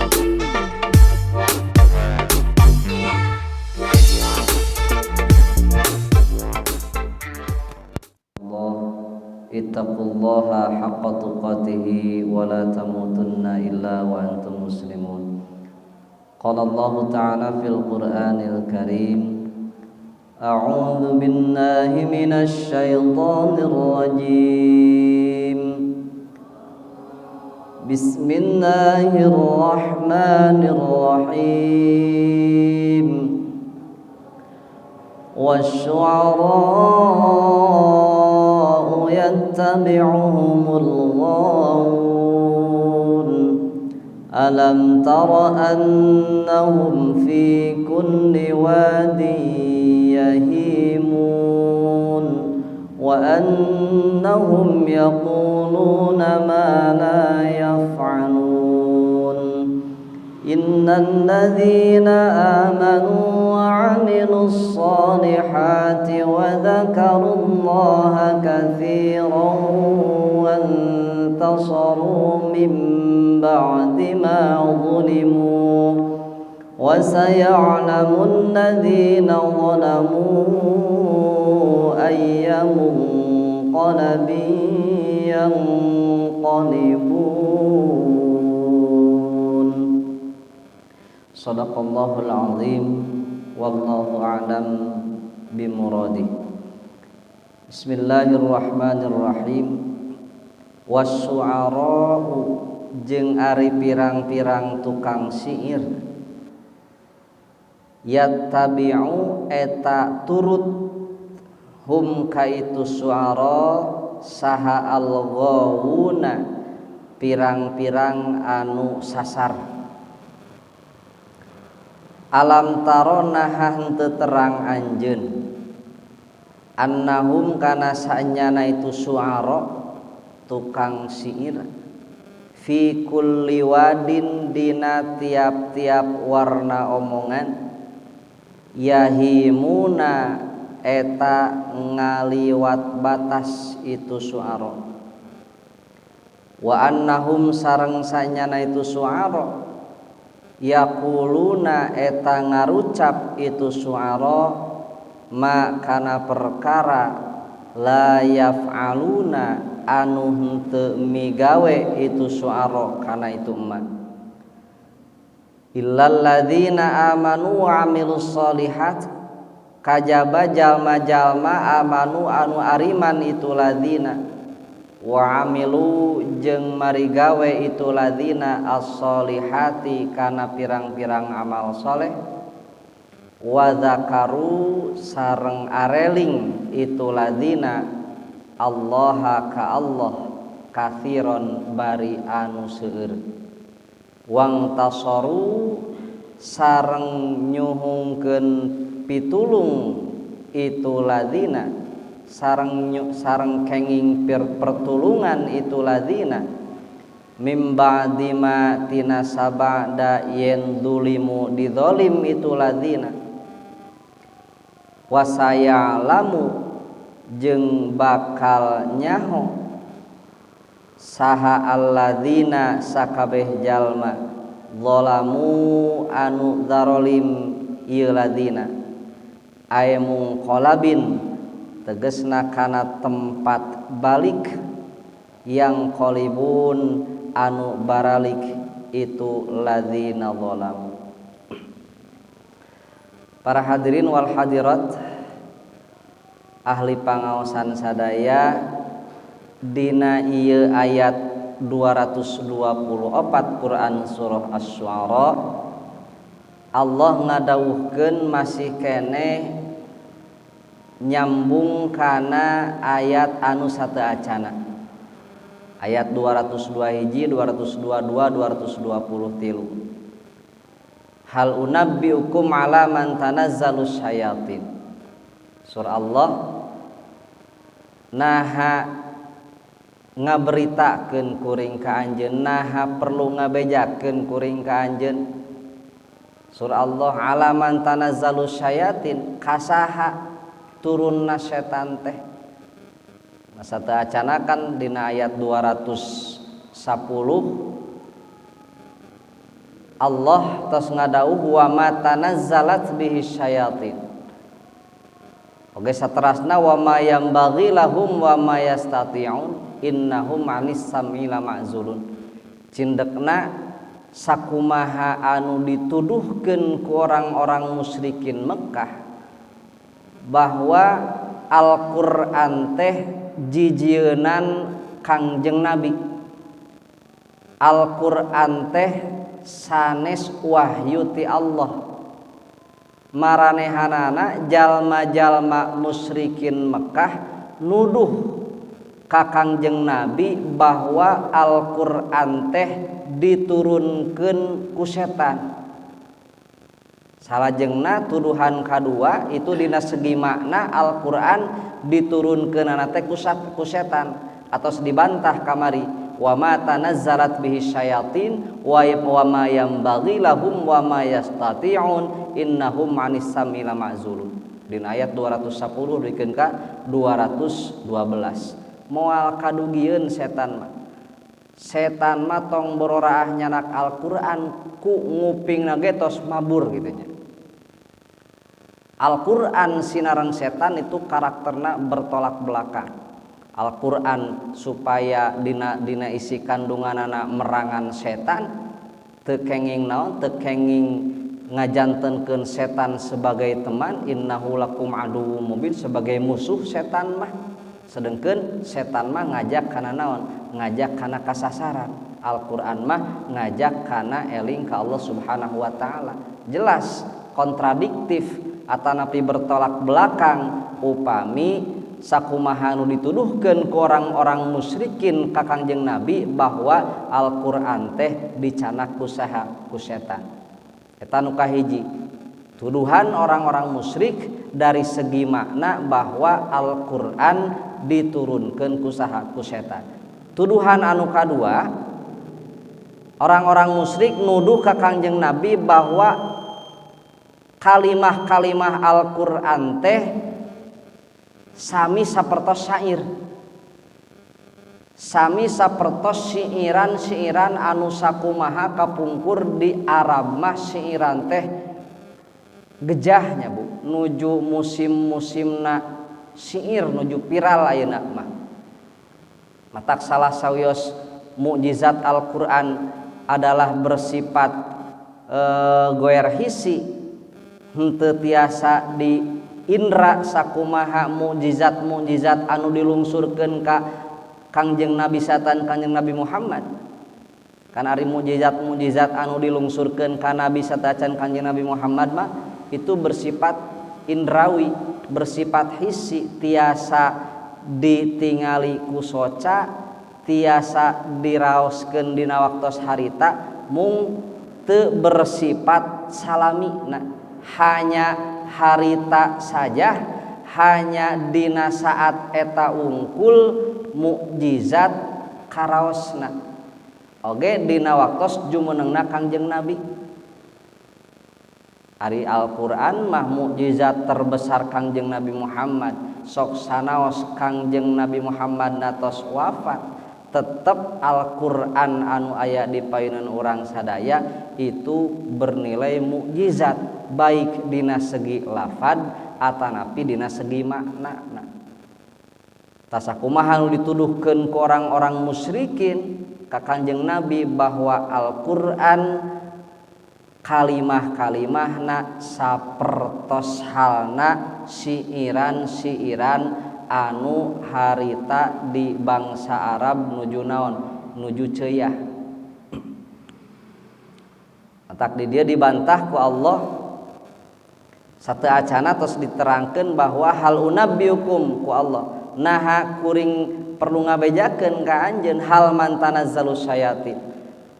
Allah ittaqullaha haqqa tuqatihi wa la tamutunna illa wa antum muslimun. Qala Allah ta'ala fil Qur'anil Karim, a'udzu billahi minasy syaithanir rajim. Bismillahirrahmanirrahim. Wasyu'ara'u yattabi'uhumul ghawun. Alam tara annahum fi kulli wadin yahimun wa annahum yaquluna ma la yaf'alun. Innal ladzina amanu wa 'amilus solihati wa dzakarullaha katsiran wantasaru min ba'di ma zulimu wa saya'lamul ladzina zalamu ayya munqalabin yanqalibun. Sadaqallahul azim, wallahu a'lam bimuradih. Bismillahirrahmanirrahim. Wasyu'ara'u jeung ari pirang-pirang tukang syair, yattabi'u eta turut hum kaitu syu'ara saha al-ghawuna pirang-pirang anu sasar. Alam tarona henteu terang anjeun annahum kana saenyana itu syu'ara tukang syair fi kulli wadin dina tiap-tiap warna omongan yahimuna eta ngaliwat batas itu syu'ara wa annahum sareng sanyana itu syu'ara yaquluna eta ngarucap itu syu'ara ma kana perkara la yaf'aluna anu henteu migawe itu syu'ara kana itu emak. Illal ladzina amanu wa amilus solihat kajaba jalma-jalma amanu anu ariman itu ladzina wa amilu jeung marigawe itu ladzina as-solihati kana pirang-pirang amal soleh wa dzakaru sareng areling itu ladzina Allaha ka Allah katsiron bari anu seueur wang tasoru sareng nyuhungkeun pitulung itu ladzina sareng kenging pertulungan itu ladzina mim ba'di ma tina sabada yen dulimu didzalim itu ladzina wasayalamu jeung bakal nyaho saha alladzina sakabeh jalma zalamu anu zarolim ieu ladzina ay mungqalabin tegesna kana tempat balik yang qalibun anu baralik itu ladzina zalamu. Para hadirin wal hadirat, ahli pangaosan sadaya, dina ieu ayat 224 Quran surah Asy-Syu'ara Allah ngadawuhkeun masih keneh nyambung kana ayat anu sateuacana. Ayat 202 hiji, 222, 223. Hal unabbiukum ala man tanazzalus syayatin. Surah Allah naha ngaberitakeun kuring ka anjeun, naha perlu ngabejakeun kuring ka anjeun. Surah Allah alaman tanazzalus syayatin kasaha turunna setan teh. Masa teu acana kan dina ayat 210 Allah tos ngadawuh wa ma tanazzalat bihi syayatin. Oge saterasna wa ma yanbaghi lahum wa ma yastati'un innahum 'anis sam'i lama'zulun. Cindekna sakumaha anu dituduhkeun ku orang-orang musyrikin Mekah bahwa Al-Qur'an teh jijieunan Kangjeng Nabi, Al-Qur'an teh sanes wahyu ti Allah. Maranehanana jalma-jalma musyrikin Mekah nuduh ka Kangjeng Nabi bahwa Al-Qur'an teh diturunkeun ku setan. Salajengna tuduhan kadua itu dina segi makna Al-Qur'an diturunkeunana teh ku setan atau dibantah kamari wa ma tanazzalat bihi syayatin wa ma yanbaghi lahum wa ma yastati'un innahum 'anis sam'i lama'zulun. Dina ayat 210 dikeun ka 212. Moal kadugieun setan mah. Setan mah tong bororaah nyanak Al-Qur'an ku ngupingna ge tos mabur gitu nya. Al-Qur'an sinareng setan itu karakterna bertolak belakang. Al-Qur'an supaya dina isi kandunganana merangan setan, teu kenging naon, teu kenging ngajantenkeun setan sebagai teman, innahu lakum aduwwum mubin, sebagai musuh setan mah. Sedengkeun setan mah ngajak kana naon? Ngajak kana kasasaran. Al-Qur'an mah ngajak kana eling ka Allah Subhanahu wa taala. Jelas kontradiktif atanapi bertolak belakang upami sakumaha nu dituduhkeun ku orang-orang musyrikin ka Kangjeng Nabi bahwa Al-Qur'an teh dicanak ku saha? Ku setan. Eta nu kahiji. Tuduhan orang-orang musyrik dari segi makna bahwa Al-Qur'an diturunkeun ku saha? Ku setan. Tuduhan anu kadua, orang-orang musyrik nuduh ka Kangjeng Nabi bahwa kalimah-kalimah Al-Qur'an teh sami sapertos syair, sami sapertos siiran-siiran anu sakumaha kapungkur di Arab mah siiran teh gejahnya, Bu, nuju musim-musimna siir nuju viral ayeuna mah. Matak salah sawios mukjizat Al-Qur'an adalah bersifat goer hisi, henteu tiasa di indra sakumaha mukjizat-mukjizat anu dilungsurkeun ka Kangjeng Nabi satan Kangjeng Nabi Muhammad. Kan ari mukjizat-mukjizat anu dilungsurkeun ka Nabi satacan Kangjeng Nabi Muhammad mah itu bersifat indrawi, bersifat hisi, tiasa ditingali ku soca, tiasa diraoskeun dina waktos harita, mung teu bersifat salami. Nah, hanya harita saja, hanya dina saat eta wungkul mukjizat karaosna oge dina waktos jumenengna Kangjeng Nabi. Ari Al-Qur'an mah mukjizat terbesar Kangjeng Nabi Muhammad. Sok sanaos Kangjeng Nabi Muhammad natos wafat, tetep Al-Qur'an anu aya di payunan urang sadaya itu bernilai mukjizat baik dina segi lafad atanapi dina segi makna. Tasakumaha nu dituduhkeun ku orang-orang musyrikin ka Kanjeng Nabi bahwa Al-Qur'an kalimah-kalimahna sapertos halna siiran-siiran anu harita di bangsa Arab nuju naon, nuju ceuyah. Matak di dia dibantah ku Allah satu acana terus diterangkan bahwa hal unabbiukum ku Allah, naha kuring perlu ngabejakeun ka anjeun hal man tanazzalus syayatin.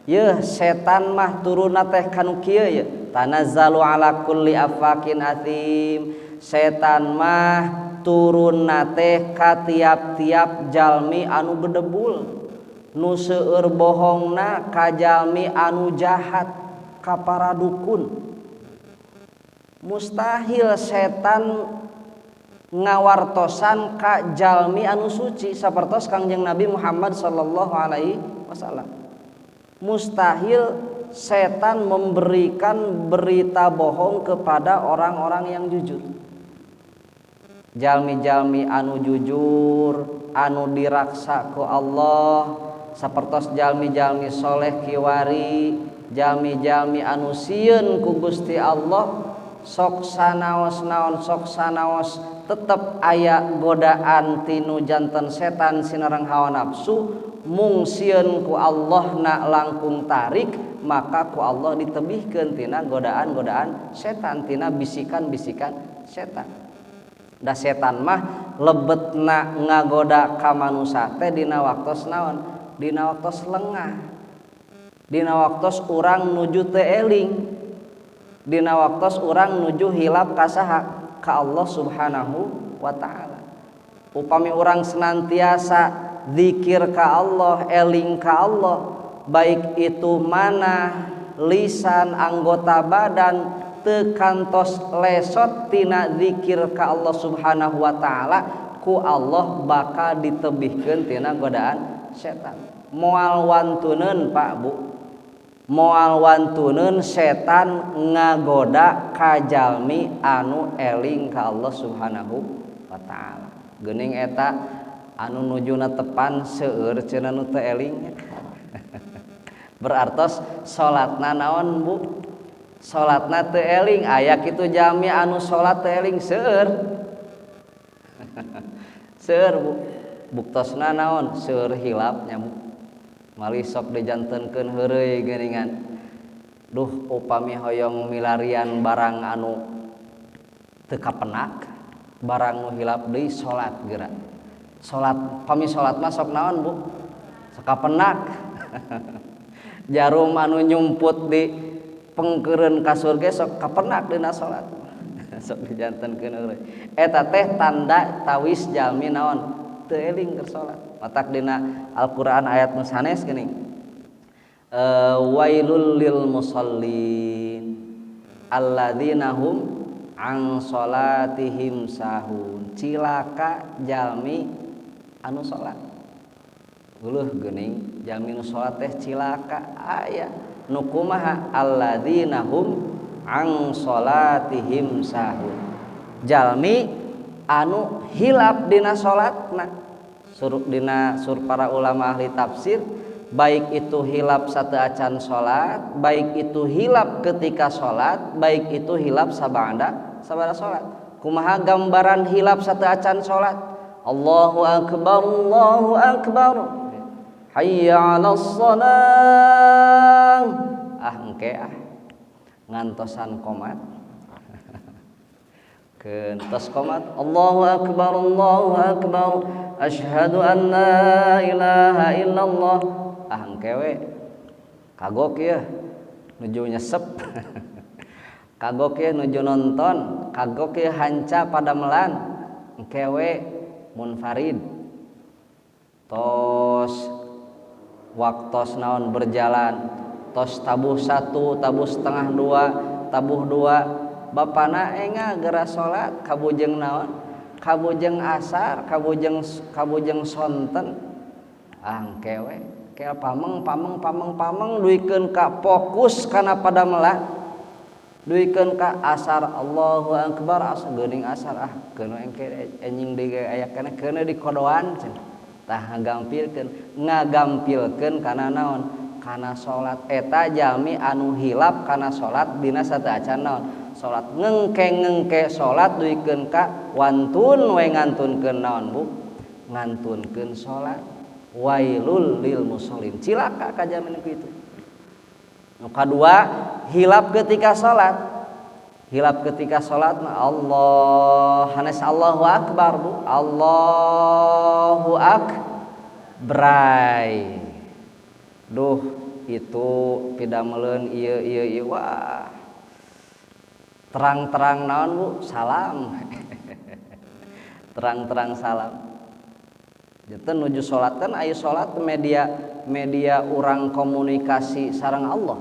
Yeuh setan mah turunna teh kanu kieu ye, tanazzalu ala kulli afakin athim. Setan mah turunna teh ka tiap-tiap jalmi anu gedebul, nu seueur bohongna, ka jalmi anu jahat, ka para dukun. Mustahil setan ngawartosan ka jalmi anu suci sapertos Kangjeng Nabi Muhammad sallallahu alaihi wasallam. Mustahil Setan memberikan berita bohong kepada orang-orang yang jujur. Jalmi-jalmi anu jujur, anu diraksa ku Allah, sapertos jalmi-jalmi soleh kiwari, jalmi-jalmi anu sieun ku Gusti Allah, sok sanaos naon, sok sanaos tetep aya godaan tinu janten setan sinareng hawa nafsu, mung sieun ku Allah na langkung tarik, maka ku Allah ditebihkeun tina godaan-godaan setan, tina bisikan-bisikan setan. Da setan mah lebetna ngagoda ka manusia teh dina waktos naon? Dina waktos lengah, dina waktos urang nuju teu eling, dina waktos urang nuju hilap ka saha? Ka Allah Subhanahu wa Ta'ala. Upami urang senantiasa zikir ka Allah, eling ka Allah, baik itu mana lisan, anggota badan teu kantos lesot tina zikir ka Allah Subhanahu wa Ta'ala, ku Allah bakal ditebihkeun tina godaan setan. Moal wantuneun, Pak, Bu, moal wantuneun setan ngagoda ka jalmi anu eling ka Allah Subhanahu wa Ta'ala. Geuning eta anu nujuna tepan seueur cenah nu teu eling, berartos salatna naon, Bu? Salatna teu eling. Aya kitu jalmi anu salat teu eling? Seueur, seueur, Bu. Buktosna naon? Seueur hilapnya, Bu. Malih sok dijantenkeun heureuy geuningan. Duh, upami hoyong milarian barang anu teu kapenak, barang nu hilap deui, salat geura, salat. Pami salat mah sok naon, Bu? Sok kapenak. Jarum anu nyumput di pengkeureun kasur ge sok kapenak dina salat, sok dijantenkeun heureuy. Eta teh tanda tawis jalmi naon? Teu eling keur salat. Matak dina Al-Qur'an ayat nu sanes geuning, wailul lil musallin alladzina hum an salatihim sahun. Cilaka jalmi anu salat. Geuleuh geuning, jalmi nu salat teh cilaka aya nu kumaha? Alladzina hum an salatihim sahun, jalmi anu hilap dina salatna. Suruh dina sur para ulama ahli tafsir, baik itu hilap sateuacan salat, baik itu hilap ketika salat, baik itu hilap sabada sabada salat. Kumaha gambaran hilap sateuacan salat? Allahu akbar, Allahu akbar, hayya 'alas shalah. Ah, engke ah, ngantosan komat. Kentos komat, Allahu akbar, Allahu akbar, asyhadu an la ilaha illallah. Ah, engke we, kagok ya nuju nyesep, kagok ya nuju nonton, kagok ya hanca padamelan, engke we munfarid. Tos waktos naon berjalan, tos tabuh satu, tabuh setengah dua, tabuh dua, bapana enga gera salat, kabujeng naon? Kabujeng asar, kabujeng kabujeng sonten. Ah, engke we kel pameng pameng pameng pameng, duikeun ka fokus kana padamelan, duikeun ka asar. Allahu akbar, asar geuning asar. Ah, keun engke, enjing deui aya keneh, keun di kodoan cenah. Tah, ngagampilkeun ngagampilkeun kana naon? Kana salat. Eta jalmi anu hilap kana salat dina sateuacan naon? Salat. Ngengke-ngengke salat duikeun ka wantun we ngantunkeun naon, Bu? Ngantunkeun salat. Wailul lil musallin, cilaka ka jalmi nu kitu. Nu kadua, hilap ketika salat. Hilap ketika salat mah Allah hanes Allahu akbar, Bu. Allahu akbar. Duh, itu pidameleun ieu ieu ieu. Wah, terang-terang naon, Bu? Salam, terang-terang salam. Janten nuju salat kan aya salat media media urang komunikasi sareng Allah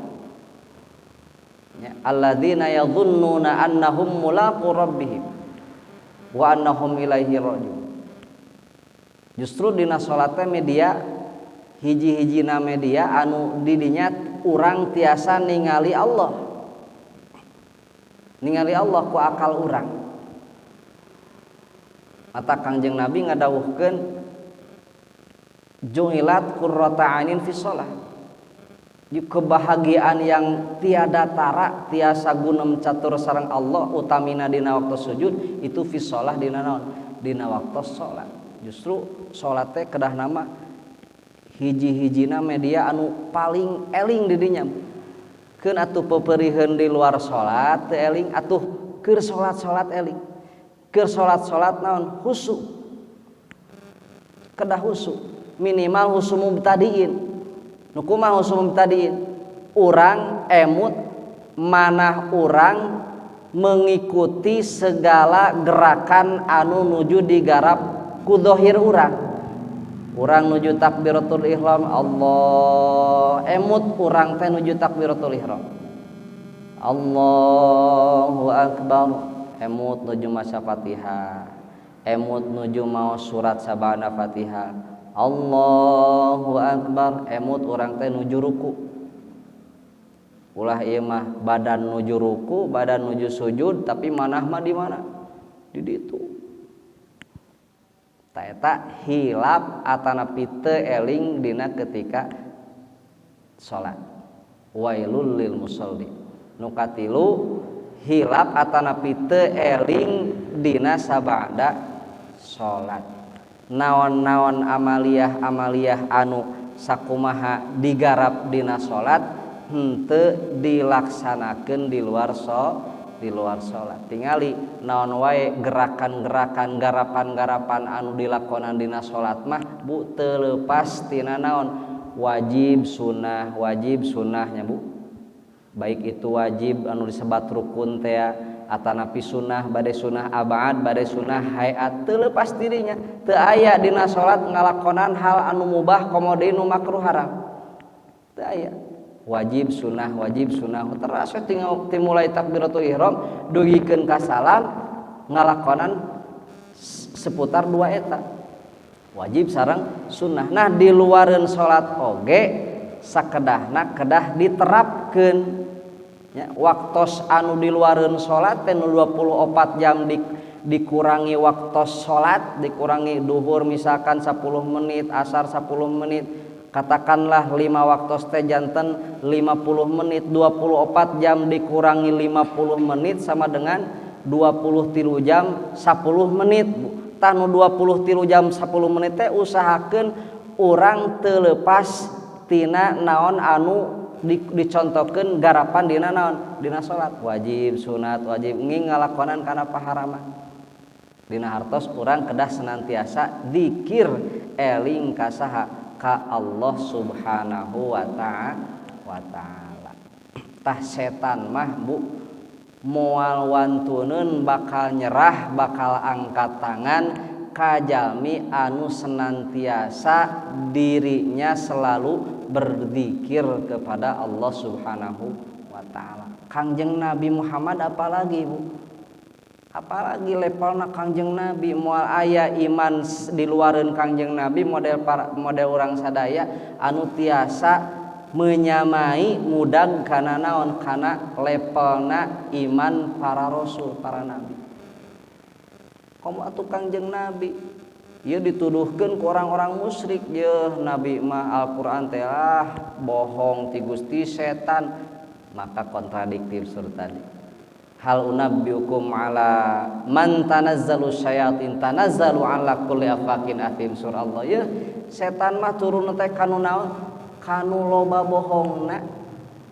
ya. Alladzina yadhunnuna annahum mulaqu rabbihim wa annahum ilaihi rajiun. Justru dina salat teh media hiji-hijina media anu didinya Urang tiasa ningali Allah, ningali Allah ku akal urang. Mata Kangjeng Nabi ngadawuhkeun, "Ju'ilat qurrata ainin fi shalah." Kebahagiaan yang tiada tara, tiasa gunem catur sareng Allah, utamina dina waktu sujud itu, fi shalah, dina naon? Dina waktu salat. Justru salat teh kedah nama hiji-hijina media anu paling eling di dinya. Keun atuh peperiheun di luar salat teu eling, atuh keur salat-salat eling. Keur salat-salat naon? Khusyuk. Kedah khusyuk, minimal khusyuk mubtadiin. Nu kumaha khusyuk mubtadiin? Urang emut manah urang mengikuti segala gerakan anu nuju digarap ku dhohir urang. Urang nuju takbiratul ihram, Allah, emut urang teh nuju takbiratul ihram, Allahu akbar, emut nuju maca Fatihah, emut nuju maos surat sabana Fatihah, Allahu akbar, emut urang teh nuju ruku. Ulah ieu mah badan nuju ruku, badan nuju sujud, tapi manah mah di mana? Di ditu. Tah, eta hilap atanapi teu eling dina ketika salat. Wailul lil musallin. Nu katilu, hilap atanapi teu eling dina sabada salat. Naon-naon amaliyah-amaliyah anu sakumaha digarap dina salat henteu dilaksanakeun di luar salat. Tingali naon wae gerakan-gerakan, garapan-garapan anu dilakonan dina salat mah, Bu, teu leupas tina naon? Wajib sunnah, wajib sunnahnya, Bu. Baik itu wajib anu disebat rukun teh atanapi sunnah, bade sunnah abad, bade sunnah hayat, teu leupas dirinya. Teu aya dina salat ngalakonan hal anu mubah, komo deui nu makruh, haram, teu aya. Wajib sunnah, wajib sunnah terus tinggal dimulai takbiratul ihram dugikeun ka salam, ngalakonan seputar dua eta, wajib sareng sunnah. Nah, di luareun salat oge sakedahna kedah diterapkeun ya. Waktos anu di luareun salat teh nu 24 jam dikurangi waktu salat, dikurangi duhur misalkan 10 menit, asar 10 menit, katakanlah 5 waktu teh janten 50 menit. 24 jam dikurangi 50 menit sama dengan 23 jam 10 menit, Bu. Tah, nu 23 jam 10 menit teh usahakeun urang teu leupas tina naon anu dicontohkeun garapan dina naon? Dina salat, wajib sunat, wajib nging ngalakonan kana paharaman. Dina hartos urang kedah senantiasa dikir, eling ka saha? Ka Allah Subhanahu wa ta'ala. Tah, setan mah, Bu, moal wantuneun bakal nyerah, bakal angkat tangan ka jalmi anu senantiasa dirinya selalu berzikir kepada Allah Subhanahu wa ta'ala. Kangjeng Nabi Muhammad apalagi, Bu, apalagi levelna Kangjeng Nabi. Moal aya iman di luareun Kangjeng Nabi, model para, model urang sadaya anu tiasa menyamai, mudag kana naon? Kana levelna iman para rasul, para nabi. Komo atuh Kangjeng Nabi ieu dituduhkeun ku orang-orang musyrik, "Yeuh, Nabi mah Al-Qur'an teh ah bohong, ti Gusti setan." Maka kontradiktif sur tadi, "Hal unabbiukum ala man tanazzalu syayatin, tanazzalu ala kulli afakin athim." Sur Allah, ya setan mah turun teh kanu naon? Kanu loba bohongna,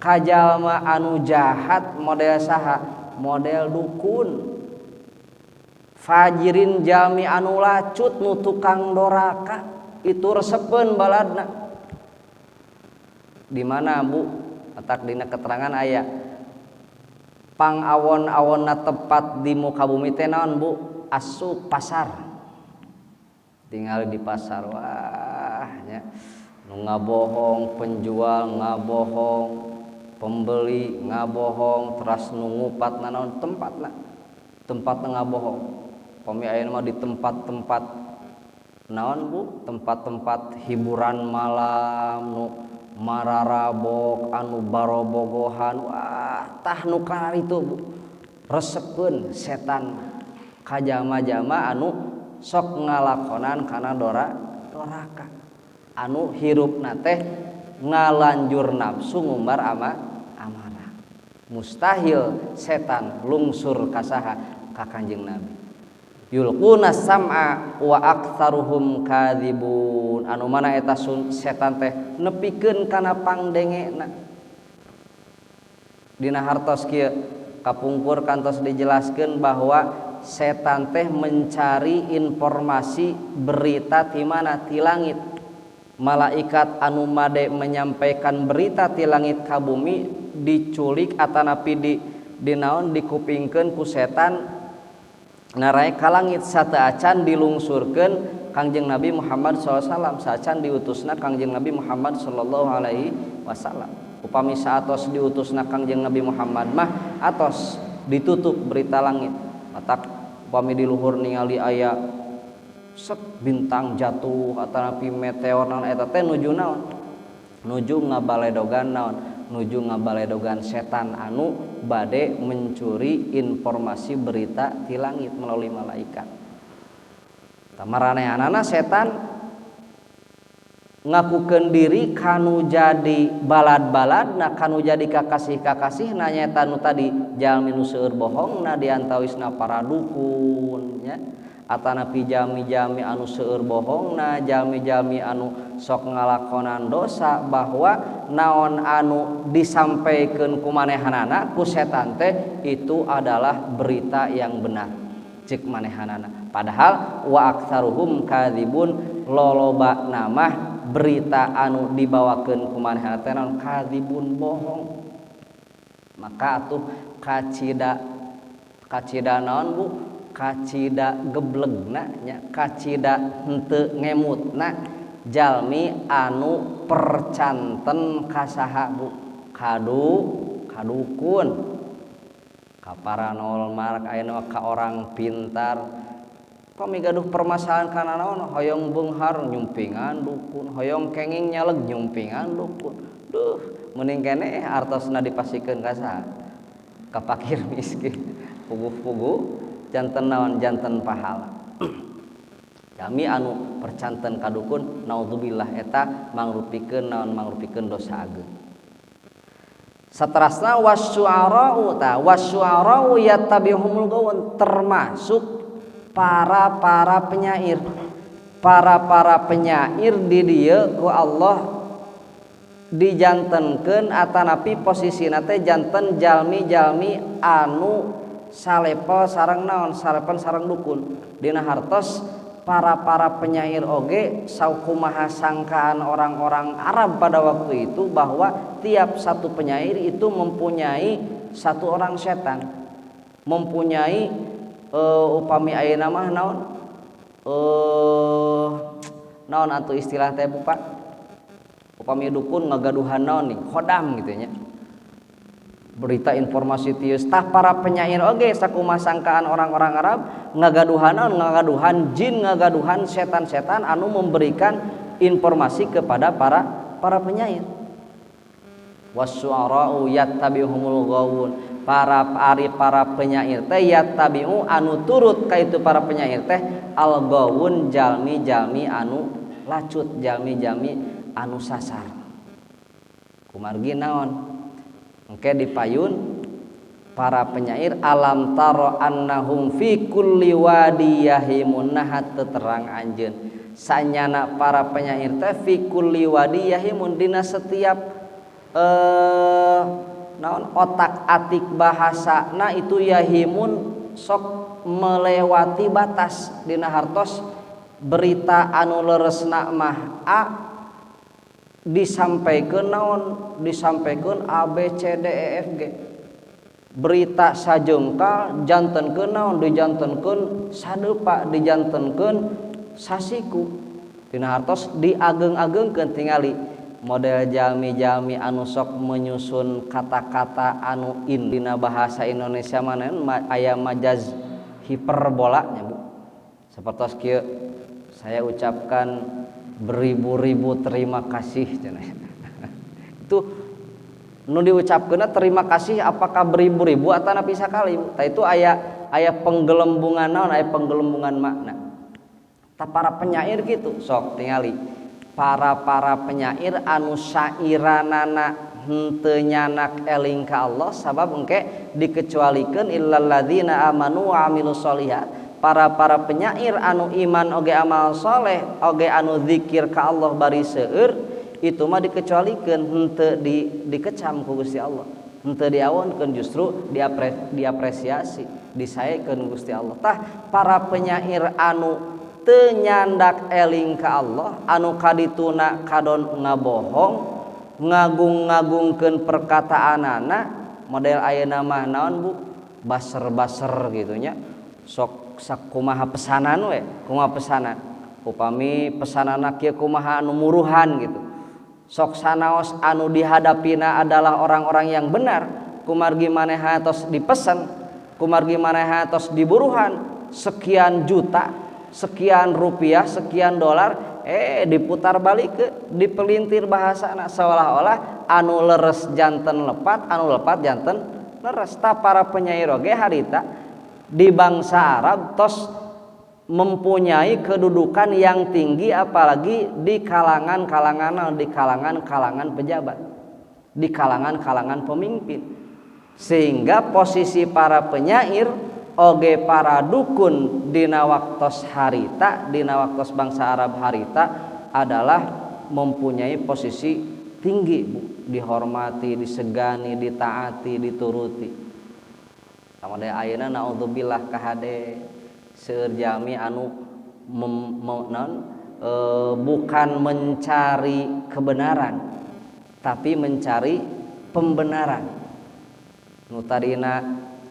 kajalma anu jahat. Model saha? Model dukun, fajirin, jalmi anu lacut, nu tukang doraka, itu resepeun baladna. Di mana, Bu? Atak dina keterangan aya pang awon-awonna tepat di muka bumi teh naon, Bu? Asup pasar. Tinggal di pasar, wah nya, nu ngabohong penjual, ngabohong pembeli, ngabohong teras nu ngupat nanaon, tempatna, tempatna ngabohong. Pami ayeuna mah di tempat-tempat naon, Bu? Tempat-tempat hiburan malam nu Mararabok anu barobogohan, wah, tah nu itu, Bu, resepeun setan ka jalma-jalma anu sok ngalakonan kana doraka, anu hirupna teh ngalanjur nafsu, ngumbar amarah. Mustahil setan lungsur ka saha? Ka Kanjeng Nabi. Yulquna sam'a wa aktsaruhum kadzibun, anu mana eta setan teh nepikeun kana pangdengena. Dina hartos kieu kapungkur kantos dijelaskeun bahwa setan teh mencari informasi berita di mana? Ti langit. Malaikat anu made menyampaikan berita ti langit ka bumi diculik atanapi di naon, dikupingkeun ku setan, naraek ka langit sateuacan dilungsurkeun Kangjeng Nabi Muhammad SAW, saacan diutusna Kangjeng Nabi Muhammad sallallahu alaihi wasallam. Upami saatos diutusna Kangjeng Nabi Muhammad mah atos ditutup berita langit. Matak upami di luhur ningali aya sek bintang jatuh atanapi meteor naon, eta teh nuju naon? Nuju ngabaledogan naon? Nuju ngabaledogan setan anu bade mencuri informasi berita di langit melalui malaikat. Maranehanana setan ngakukeun diri kanu jadi balad-balad, nah, kanu jadi kakasih-kakasih, nanya nu tadi jalmi nu seueur bohong. Nah, diantawisna para dukun nya, atanapi jalmi-jalmi anu seueur bohongna, jalmi-jalmi anu sok ngalakonan dosa, bahwa naon anu disampaikan ku manehanana, ku setan teh, itu adalah berita yang benar cek manehanana. Padahal wa aktsaruhum kadzibun, loloba nama berita anu dibawakeun ku manehanana teh naon? Kadzibun, bohong. Maka atuh kacida kacida naon, Bu, kacida geblegna nya, kacida henteu ngemutna jalmi anu percanten kasaha, Bu? Kadukun, ka paranormal, ayeuna ka orang pintar. Pami gaduh permasalahan kana naon, hoyong beunghar nyumpingan dukun, hoyong kenging nyaleg nyumpingan dukun. Duh, mending keneh artosna dipasihkeun ka saha? Ka fakir miskin. Puguh-puguh janten naon? Janten pahala. Kami anu percanten ka dukun, naudzubillah, eta mangrupikeun naon? Mangrupikeun dosa ageung. Saterasna wasyu'ara'u, ta wasyu'ara'u yattabi'uhumul ghawun, termasuk para para penyair. Para para penyair di dieu ku Allah dijantenkeun atanapi posisina teh janten jalmi-jalmi anu salepel sareng naon? Salepel sareng dukun. Dina hartos para para penyair oge, saukumaha sangkaan orang-orang Arab pada waktu itu bahwa tiap satu penyair itu mempunyai satu orang setan, mempunyai upami ayeuna mah naon, naon atuh istilah teh, Bu, Pak, upami dukun ngagaduhan naon nih, khodam gitu nya, berita informasi tius. Tah, para penyair oge sakumaha sangkaan orang-orang Arab ngagaduhan naon? Ngagaduhan jin, ngagaduhan setan-setan anu memberikan informasi kepada para para penyair. Wasyu'ara'u yattabi'uhumul ghawun, para ari para penyair teh yattabi'u, anu turut ka itu para penyair teh, al ghawun, jalmi-jalmi anu lacut, jalmi-jalmi anu sasar. Kumargi naon? Engke dipayun para penyair, alam taro annahum fi kulli wadi yahimun. Nah, terang anjeun sanyana para penyair teh fi kulli wadi yahimun, dina setiap naon, otak atik bahasa. Nah, itu yahimun sok melewati batas. Dina hartos berita anu leresna mah A disampaikan naon? Disampaikan A B C D E F G. Berita sajengkal jantenkeun naon? Dijantenkeun sadeupa, dijantenkeun sasiku. Dina hartos diageng-agengkeun. Tingali model jalmi-jalmi anu sok menyusun kata-kata anu in dina bahasa Indonesia mana aya majaz hiperbola nya, Bu, seperti kieu, "Saya ucapkan beribu-ribu terima kasih," cenah. Itu nu diucapkeun terima kasih apakah beribu-ribu atau napi sakali? Tah, itu aya aya penggelembungan naon, aya penggelembungan makna. Tah, para penyair gitu, sok tingali para para penyair anu syairanana henteu nyandak eling ka Allah, sabab engke dikecualikeun illalladzina amanu wa amilus sholihat. Para para penyair anu iman oge amal soleh oge anu zikir ka Allah bari seueur, itu mah dikecualikeun, henteu dikecam ku Gusti Allah, henteu diawonkeun, justru diapresiasi, disaekeun Gusti Allah. Tah, para penyair anu teu nyandak eling ka Allah, anu kadituna kadon ngabohong, ngagung-ngagungkeun perkataanana, model ayeuna mah naon, Bu, baser-baser gitu nya, sok sakumaha pesanan we, kumaha pesanan, upami pesanana kieu kumaha anu muruhan gitu. Sok sanaos anu dihadapina adalah orang-orang yang benar, kumargi maneha tos dipesan, kumargi maneha tos diburuhan sekian juta, sekian rupiah, sekian dolar, diputar balik ke dipelintir bahasa seolah-olah anu leres janten lepat, anu lepat janten leres. Tah, para penyair oge harita di bangsa Arab tos mempunyai kedudukan yang tinggi, apalagi di kalangan-kalangan pejabat, di kalangan-kalangan pemimpin, sehingga posisi para penyair oge para dukun dina waktos harita, dina waktos bangsa Arab harita, adalah mempunyai posisi tinggi, Bu, dihormati, disegani, ditaati, dituruti. Sama deh ayeuna, naudzubillah, kahade seueur jalmi anu non, bukan mencari kebenaran tapi mencari pembenaran. Nu tadina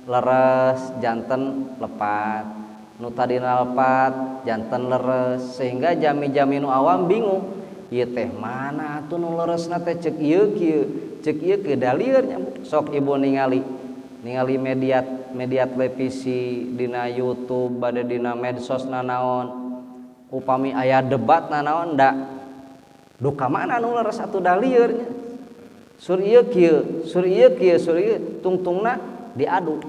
leres janten lepat, nu tadina lepat janten leres, sehingga jalmi-jalmi nu awam bingung, ieu teh mana atuh nu leresna teh? Cek ieu kieu, cek ieu kieu, da lieur nya. Sok Ibu ningali ningali media media televisi, dina YouTube, bade dina medsos nanaon, upami aya debat nanaon, da duka mana nu leres atuh? Da lieur nya, sur ieu kieu, sur ieu kieu, sur ieu, tungtungna diadu,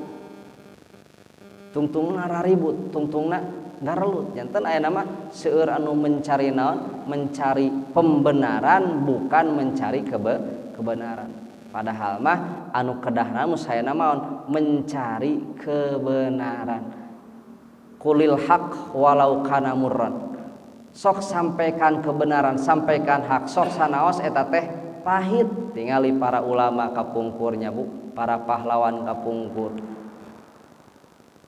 tungtungna raribut, tungtungna ngarelut. Janten aya nama seueur anu mencari naon, mencari pembenaran, bukan mencari kebenaran. Padahal mah anu kedahna saya naon, mencari kebenaran. Qulil haq walau kana murran. Sok sampaikan kebenaran, sampaikan hak, sok sanaos eta teh pahit. Tingali para ulama kapungkurnya, Bu, para pahlawan kapungkur.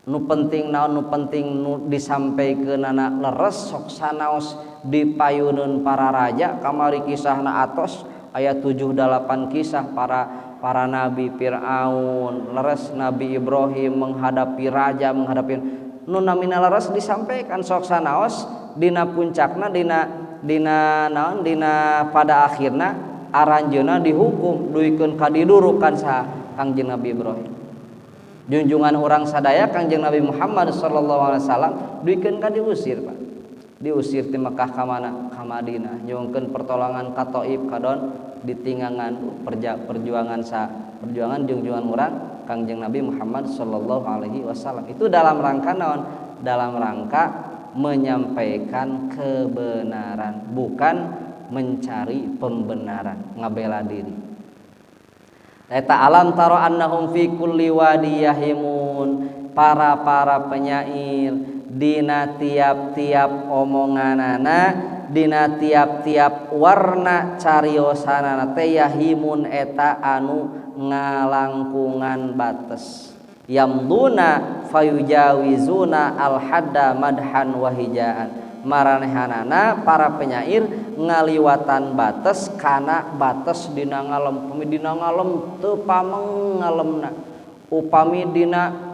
Nu penting naon? Nu penting nu disampaikeunana leres, sok sanaos dipayuneun para raja. Kamari kisahna atos aya 7 8 kisah para para nabi, Fir'aun leres, Nabi Ibrahim menghadapi raja, menghadapi nu namina leres disampaikan, sok sanaos dina puncakna, dina dina naon, dina pada akhirna aranjeuna dihukum duikeun ka didurukan saha? Kangjeng Nabi Ibrahim, junjungan orang sadaya, Kangjeng Nabi Muhammad sallallahu alaihi wasallam, duikeun ka diusir, Pak. Diusir di Mekah ka mana? Ka Madinah. Nyuhunkeun pertolongan ka Taif, kadon ditinggangan perjuangan sa perjuangan junjungan urang Kangjeng Nabi Muhammad sallallahu alaihi wasallam. Itu dalam rangka naon? Dalam rangka menyampaikan kebenaran, bukan mencari pembenaran, ngabela diri. Eta alam taro annahum fi kulli wadi yahimun. Para para penyair dina tiap-tiap omonganana, dina tiap-tiap warna cariosanana teh, yahimun eta anu ngalangkungan bates, yamduna fayujawizuna al hadda madhan wahijaan. Maranehanana para penyair ngaliwatan bates kana bates dina ngalem. Upami dina ngalem teu pameng ngalemna, upami dina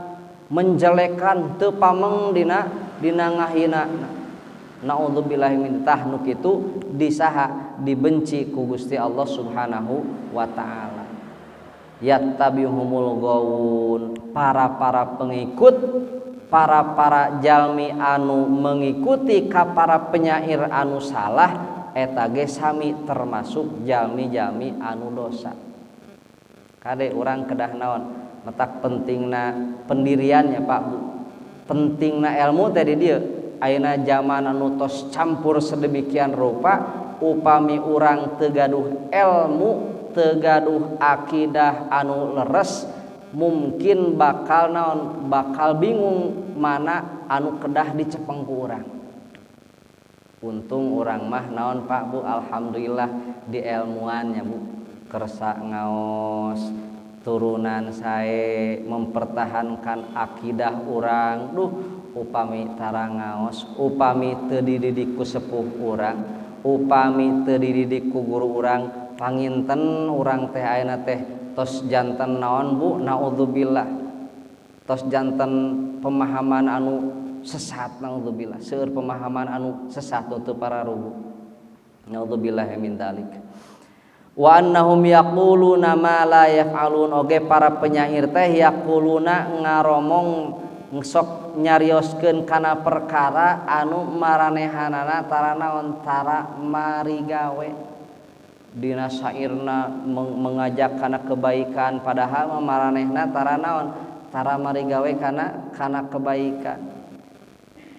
menjelekan teu pameng dina dina ngahina, naudzubillahi min. Tah, nu kitu disaha? Dibenci ku Gusti Allah Subhanahu wa taala. Yattabi'uhumul ghawun. Para para pengikut, para para jalmi anu mengikuti ka para penyair anu salah, Eta ge sami termasuk jalmi-jalmi anu dosa. Kade, urang kedah naon, matak pentingna pendiriannya, Pak, Bu, pentingna ilmu tadi. Dia ayeuna zaman anu tos campur sedemikian rupa, upami urang teu gaduh ilmu, teu gaduh akidah anu leres, mungkin bakal naon, bakal bingung mana anu kedah dicepeng ku urang. Untung urang mah naon, Pak, Bu, alhamdulillah di ilmuannya, Bu, kersa ngaos, turunan saya mempertahankan akidah urang. Duh, upami tara ngaos, upami teu dididik ku sepuh urang, upami teu dididik ku guru urang, panginten urang teh ayeuna teh tos janten naon, Bu, naudzubillah, tos janten pemahaman anu sesat. Naudzubillah, seueur pemahaman anu sesat untuk para rubu. Naudzubillah min dzalik. Wa annahum yaquluna ma la yaf'alun. Oge para penyair teh yaquluna ngaromong, sok nyarioskeun kana perkara anu maranehanana tara naon, tara marigawe. Dina syairna mengajak kana kebaikan, padahal maranehna tara naon, tara marigawe kana kana kebaikan.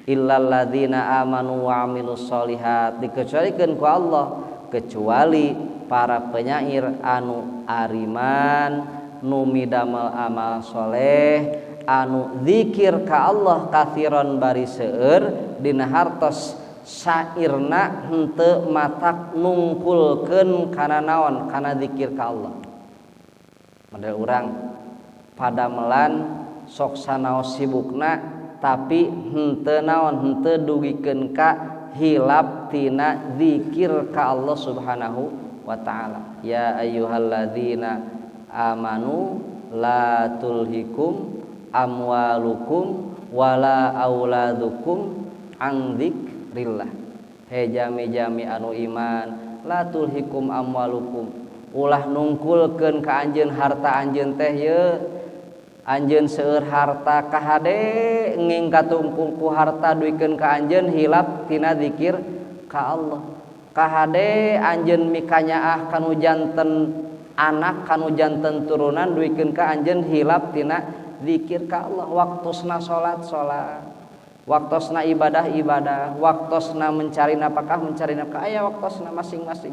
Illal ladzina amanu wa amilus solihat, dikecualikeun ku Allah, kecuali para penyair anu ariman, nu midamel amal soleh, anu zikir ka Allah kathiron bari seueur. Dina hartos syairna henteu matak nungkulkeun kana naon, kana zikir ka Allah. Model urang padamelan sok sanaos sibukna, tapi henteu naon, henteu dugikeun ka hilap tina zikir ka Allah Subhanahu wa Ta'ala. Ya ayyuhalladzina amanu la tulhikum amwalukum wala auladukum an dzikrillah. He jami-jami anu iman, la tulhikum amwalukum, ulah nungkulkeun ka anjeun harta anjeun teh. Ye anjeun seueur harta, kahade nging katungkul ku harta duikeun ka anjeun hilap tina zikir ka Allah. Kahade anjeun mikanyaah kanu janten anak, kanu janten turunan, duikeun ka anjeun hilap tina zikir ka Allah. Waktosna salat, salat, waktosna ibadah, ibadah, waktosna mencari nafkah, mencari nafkah, aya waktosna masing-masing.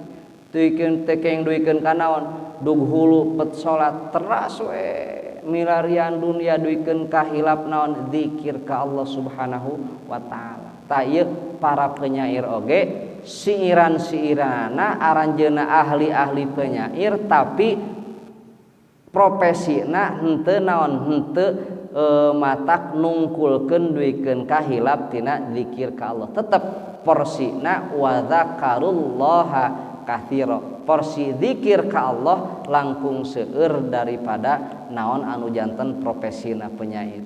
Duikeun teh keng duikeun ka naon, dug hulu pet salat teras we milarian dunia, duikeun ka hilap naon, zikir ka Allah Subhanahu wa Taala. Tah, ieu para penyair oge siiran-siirana aranjeuna ahli-ahli penyair, tapi profesina henteu naon, henteu matak nungkulkeun duikeun ka hilap tina zikir ka Allah. Tetep porsina wa dzakarullaha katsira, porsi zikir ka Allah langkung seueur daripada naon anu janten profesina penyair.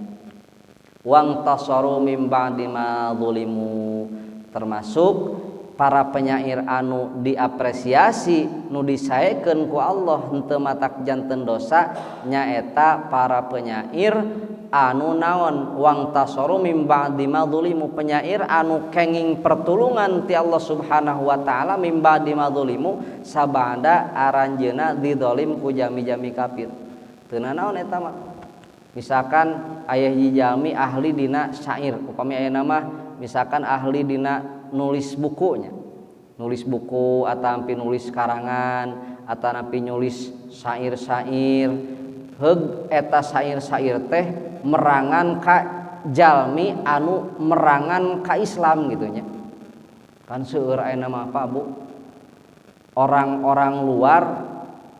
Wangtasaru mim ba'di ma zulimu, termasuk para penyair anu diapresiasi, nu disaekeun ku Allah, henteu matak janten dosa, nyaeta para penyair anu naon, wangtasaru mim ba'di ma zulimu, penyair anu kenging pertulungan ti Allah Subhanahu wa Taala, mim ba'di ma zulimu, sabada aranjeuna didolim ku jami-jami kafir. Teu naon eta mah. Misalkan aya hiji jalmi ahli dina syair, upami aya mah misalkan ahli dina nulis bukunya, nulis buku atau nulis karangan atau napi nulis syair-syair. Heug, eta syair-syair teh merangan ka jalmi anu merangan ka Islam gitu nya. Kan seueur aya mah, Pak, Bu, orang-orang luar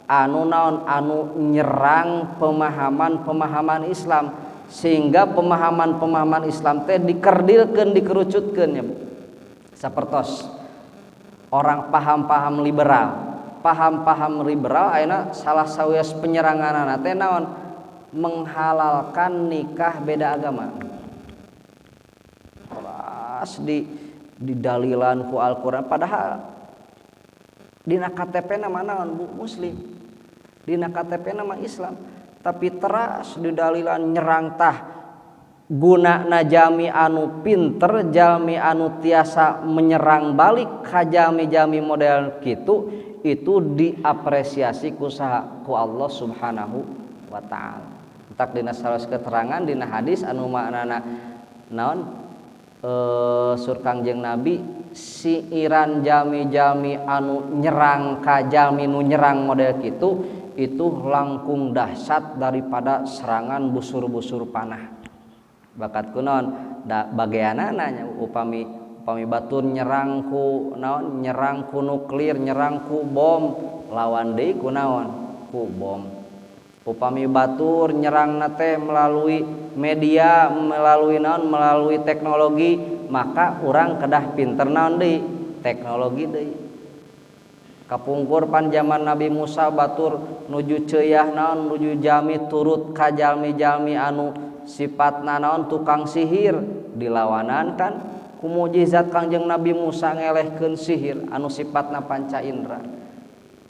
anu naon, anu nyerang pemahaman-pemahaman Islam, sehingga pemahaman-pemahaman Islam teh dikerdilkeun, dikerucutkeun ya, Bu. Sapertos orang paham-paham liberal, paham-paham liberal ayeuna salah sawios penyerangan teh naon, menghalalkan nikah beda agama. Keras di didalilan ku Al-Qur'an, padahal dina KTP nama naon, Bu, Muslim, dina KTP nama Islam, tapi teras didalilan nyerang. Tah. Gunana jalmi anu pinter, jalmi anu tiasa menyerang balik ka jalmi-jalmi model kitu, itu diapresiasi ku saha? Ku Allah Subhanahu wa Ta'ala. Entak dina salah keterangan dina hadis anu maknana naon, saur Kangjeng Nabi, siiran jalmi-jalmi anu nyerang ka jalmi nu nyerang model kitu itu langkung dahsyat daripada serangan busur-busur panah. Bakat kunaon da bagianana nya, upami upami batur nyerang ku naon, nyerang ku nuklir, nyerang ku bom, lawan deui ku naon? Ku bom. Upami batur nyerang teh melalui media, melalui naon, melalui teknologi, maka urang kedah pinter naon deui? Teknologi deui. Kapungkur pan zaman Nabi Musa batur nuju ceuyah naon, nuju jalmi turut ka jalmi-jalmi anu sifatna naon, tukang sihir, dilawanan kan ku mukjizat Kangjeng Nabi Musa ngelehkeun sihir anu sifatna panca indra.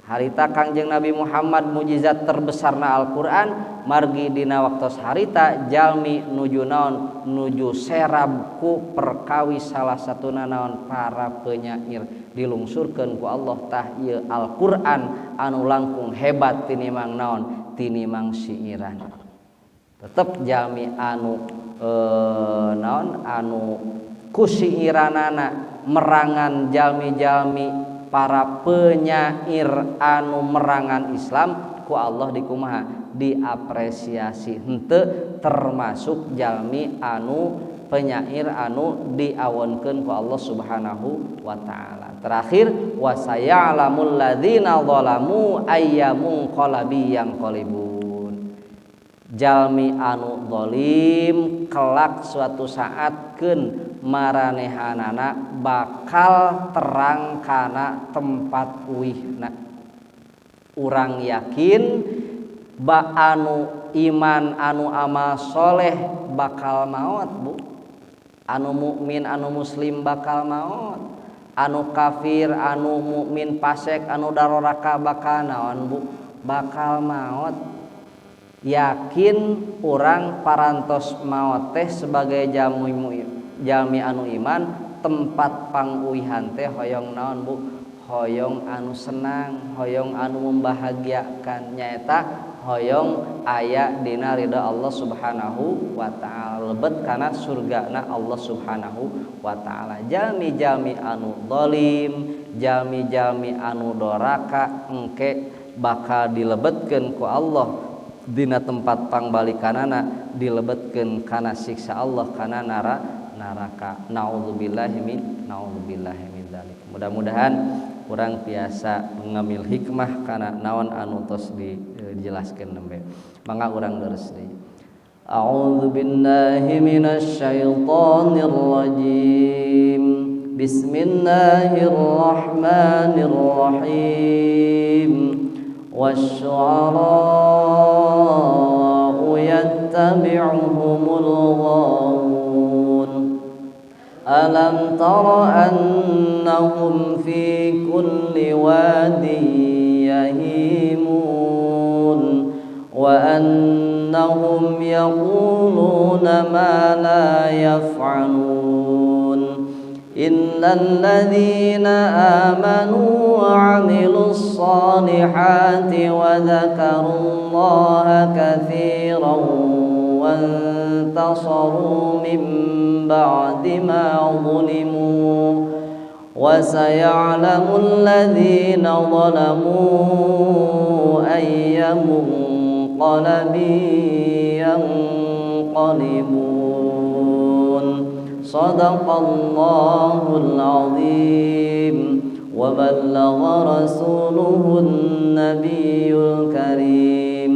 Harita Kangjeng Nabi Muhammad mukjizat terbesarna Al-Qur'an. Margi dina waktos harita jalmi nuju naon, nuju serab ku perkawis salah satuna naon, para penyair, dilungsurkeun ku Allah tah ieu Al-Qur'an anu langkung hebat tinimang naon, tinimang siiran. Tetep jalmi anu naon, anu ku siiranana merangan jalmi-jalmi para penyair anu merangan Islam, ku Allah dikumaha? Diapresiasi. Henteu termasuk jalmi anu penyair anu diawonkeun ku Allah Subhanahu wa Taala. Terakhir, wasaya'lamul ladzina zalamu ayya munqalabi yanqalibun. Jalmi anu zalim kelak suatu saat keun maranehanana bakal terang kana tempat uihna. Urang yakin ba anu iman, anu amal soleh bakal maot, Bu. Anu mukmin, anu muslim bakal maot. Anu kafir, anu mukmin pasek, anu daroraka bakal naon, Bu? Bakal maot. Yakin urang parantos maot teh sebagai jalmi jalmi anu iman, tempat panguihan teh hoyong naon, Bu? Hoyong anu senang, hoyong anu membahagiakan, nyaeta hoyong aya dina ridha Allah Subhanahu wa Ta'ala, lebet kana surgana Allah Subhanahu wa Ta'ala. Jalmi-jalmi anu zalim, jalmi-jalmi anu doraka, engke bakal dilebetkeun ku Allah dina tempat pangbalikanana, dilebetkeun kana siksa Allah, kana neraka. Naudzubillahi min, naudzubillahi min dzalik. Mudah-mudahan urang tiasa mengambil hikmah kana naon anu tos dijelaskeun nembe. Mangga urang leres deui. A'udzu billahi minasyaitonir rajim. Bismillahirrahmanirrahim. Wasyu'ara'u yattabi'uhumul ghawun. Alam tara annahum fi kulli wadin yahimun wa annahum yaquluna ma la yaf'alun illa alladhina amanu wa 'amilus solihati wa dzakarullaha katsiran wantasaru min ba'di ma zulimu wa saya'lamul ladzina zalamu ayya munqalabin yanqalibun. Sadaqallahul azim wa ballagha rasuluhun nabiyul karim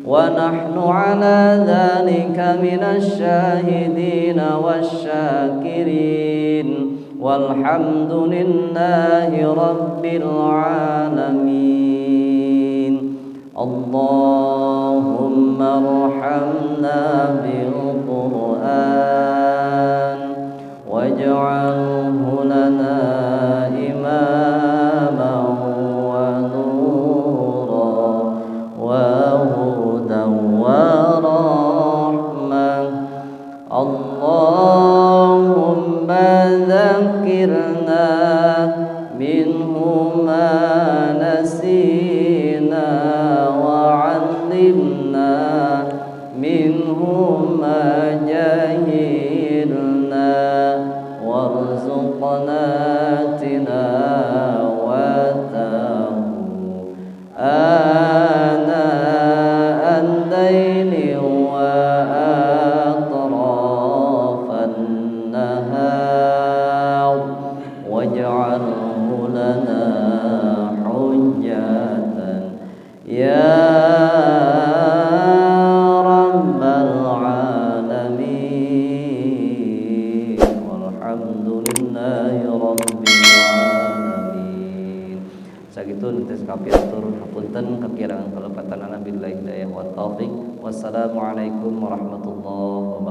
wa nahnu ala dzalika minasy syahidin wasyakirin walhamdulillahi rabbil alamin. Allahumma arhamna bil Qur'an waj'alhu lana imaman wa nura wa hudan wa rahmah. ما جهلنا وارزقنا تلاوته آناء الليل وأطراف النهار واجعله لنا حجة يا رب العالمين. والحمد لله رب العالمين. Sakitu nu tiasa kapihatur, hapunten kakirangan kalepatanana, billahi hidayah wa taufik. Wassalamualaikum warahmatullahi wabarakatuh.